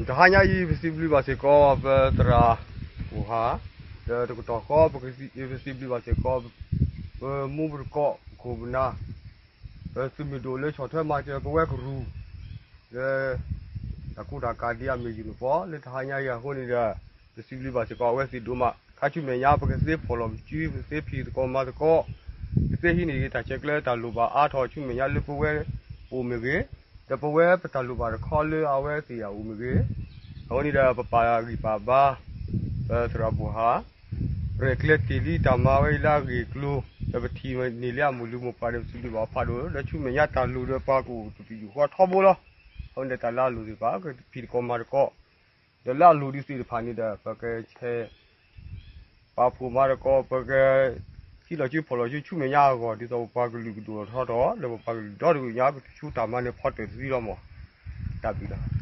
တဟါညါအံၤ ပစံးဘျုးဘၣ်စ့ၢ်ကီး ပသရၣ်ဘိၣ်ဟါ, ဒီးတကတီၢ်ဃီ ပစံးဘျုးဘၣ်စ့ၢ်ကီး ပမူပတကိး ပခိၣ်ပနၢ်, ပသုးမုၢ်ဒိၣ်လၢဆီၣ်ထွဲမၤစၢၤပဝဲကရူၢ် လၢတၢ်ကူတၢ်ကၤဒ်အမ့ၢ်ယုၢ်မ့ၢ်ပီ လၢတဟါညါအံၤအဃိန့ၣ်ဒီး ပစံးဘျုးဘၣ်စ့ၢ်ကီးအဝဲသ့ၣ်ဒိၣ်မး. ခါဆူမဲာ်ညါ ပကသ့ဖီၣ်လီၤပစု ပကသ့ဖံးသကိးမၤသကိး, ပကသ့ဟံးန့ၢ်က့ၤတၢ်ဆဲးကျၢတၢ်လိၣ်ဘၣ်အါထီၣ်ဆူမဲာ်ညါလၢပဝဲအိၣ်မ့ၢ်ဂ့ၤ, ဒီးပဝဲပတၢ်လိၣ်ဘၣ်တခီလၢအဝဲသ့ၣ်အအိၣ်မ့ၢ်ဂ့ၤ, အဃိန့ၣ်ဒီးပပာ်ဂံၢ်ပာ်ဘါ ပသရၣ်ဘိၣ်ဟါ ရဲၣ်ကျဲၤတ့ၢ်လံတၢ်မၤဝဲအံၤလၢအဂ့ၢ်အကျိၤ, ဒီးပထံၣ်န့ၢ်လံအမိၢ်လုၢ်မိၢ်ပှၢ်န့ၣ် ပစံးဘျုးဘၣ်အဖးဒိၣ် လၢဆူမဲာ်ညါတၢ်လိၣ်ဒီးပှၤကအိၣ်တပယူာ်ဃီထီဘိလီၤ. အဃိန့ၣ်ဒီးတၢ်လၢအလိၣ်သ့ၣ်တဖၣ် ကဖံးသကိးမၤသကိး, ဒီးလၢအလိၣ်ဒံးသ့ၣ်တဖၣ်န့ၣ်ဒီး ပကဆဲး ပာ်ဖှိၣ်မၤသကိး ပက ဟံးလီၤစုဖီၣ်လီၤစုဆူမဲာ်ညါအဂီၢ် ဒ်သိးပပှၤကလုာ်ကဒိၣ်ထီၣ်ထီထီၣ် ဒီးပပှၤကလုာ်ဒီတကလုာ်ညါ ကဆူတၢ်မၤနၢၤဖီတၢၢ်တသ့လီၤမး. တၢ်ဘျုးလီၤ.